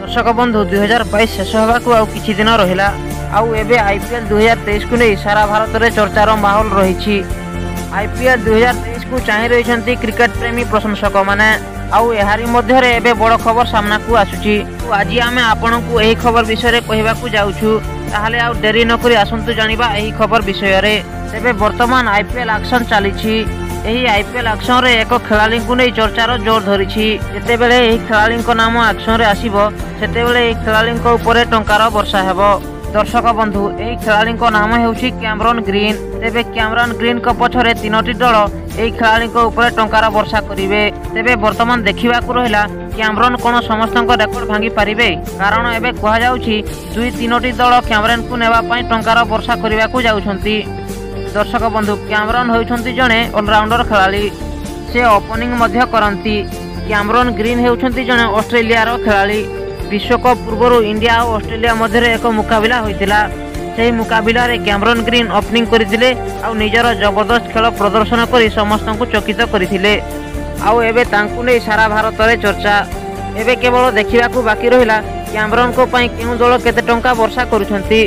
ଦର୍ଶକ ବନ୍ଧୁ, 2022 ଶେଷ ହେବାକୁ ଆଉ କିଛି ଦିନ ରହିଲା, ଆଉ ଏବେ ଆଇପିଏଲ୍ 2023କୁ ନେଇ ସାରା ଭାରତରେ ଚର୍ଚ୍ଚାର ମାହୋଲ ରହିଛି। ଆଇପିଏଲ୍ 2023କୁ ଚାହିଁ ରହିଛନ୍ତି କ୍ରିକେଟ ପ୍ରେମୀ ପ୍ରଶଂସକମାନେ। ଆଉ ଏହାରି ମଧ୍ୟରେ ଏବେ ବଡ଼ ଖବର ସାମ୍ନାକୁ ଆସୁଛି। ଆଜି ଆମେ ଆପଣଙ୍କୁ ଏହି ଖବର ବିଷୟରେ କହିବାକୁ ଯାଉଛୁ। ତାହେଲେ ଆଉ ଡେରି ନକରି ଆସନ୍ତୁ ଜାଣିବା ଏହି ଖବର ବିଷୟରେ। ତେବେ ବର୍ତ୍ତମାନ ଆଇପିଏଲ୍ ଆକ୍ସନ୍ ଚାଲିଛି। ଏହି ଆଇପିଏଲ୍ ଆକ୍ସନରେ ଏକ ଖେଳାଳିଙ୍କୁ ନେଇ ଚର୍ଚ୍ଚାର ଜୋର ଧରିଛି। ଯେତେବେଳେ ଏହି ଖେଳାଳିଙ୍କ ନାମ ଆକ୍ସନରେ ଆସିବ, ସେତେବେଳେ ଏହି ଖେଳାଳିଙ୍କ ଉପରେ ଟଙ୍କାର ବର୍ଷା ହେବ। ଦର୍ଶକ ବନ୍ଧୁ, ଏହି ଖେଳାଳିଙ୍କ ନାମ ହେଉଛି କ୍ୟାମରନ୍ ଗ୍ରୀନ୍। ତେବେ କ୍ୟାମରନ୍ ଗ୍ରୀନ୍ଙ୍କ ପଛରେ 3ଟି ଦଳ ଏହି ଖେଳାଳିଙ୍କ ଉପରେ ଟଙ୍କାର ବର୍ଷା କରିବେ। ତେବେ ବର୍ତ୍ତମାନ ଦେଖିବାକୁ ରହିଲା କ୍ୟାମରନ୍ କ'ଣ ସମସ୍ତଙ୍କ ରେକର୍ଡ ଭାଙ୍ଗି ପାରିବେ? କାରଣ ଏବେ କୁହାଯାଉଛି 2 3ଟି ଦଳ କ୍ୟାମରନ୍କୁ ନେବା ପାଇଁ ଟଙ୍କାର ବର୍ଷା କରିବାକୁ ଯାଉଛନ୍ତି। ଦର୍ଶକ ବନ୍ଧୁ, କ୍ୟାମରନ୍ ହେଉଛନ୍ତି ଜଣେ ଅଲରାଉଣ୍ଡର ଖେଳାଳି। ସେ ଓପନିଂ ମଧ୍ୟ କରନ୍ତି। କ୍ୟାମରନ୍ ଗ୍ରୀନ୍ ହେଉଛନ୍ତି ଜଣେ ଅଷ୍ଟ୍ରେଲିଆର ଖେଳାଳି। ବିଶ୍ୱକପ୍ ପୂର୍ବରୁ ଇଣ୍ଡିଆ ଓ ଅଷ୍ଟ୍ରେଲିଆ ମଧ୍ୟରେ ଏକ ମୁକାବିଲା ହୋଇଥିଲା। ସେହି ମୁକାବିଲାରେ କ୍ୟାମରନ୍ ଗ୍ରୀନ୍ ଓପନିଂ କରିଥିଲେ ଆଉ ନିଜର ଜବରଦସ୍ତ ଖେଳ ପ୍ରଦର୍ଶନ କରି ସମସ୍ତଙ୍କୁ ଚକିତ କରିଥିଲେ। ଆଉ ଏବେ ତାଙ୍କୁ ନେଇ ସାରା ଭାରତରେ ଚର୍ଚ୍ଚା। ଏବେ କେବଳ ଦେଖିବାକୁ ବାକି ରହିଲା କ୍ୟାମରନ୍ଙ୍କ ପାଇଁ କେଉଁ ଦଳ କେତେ ଟଙ୍କା ବର୍ଷା କରୁଛନ୍ତି।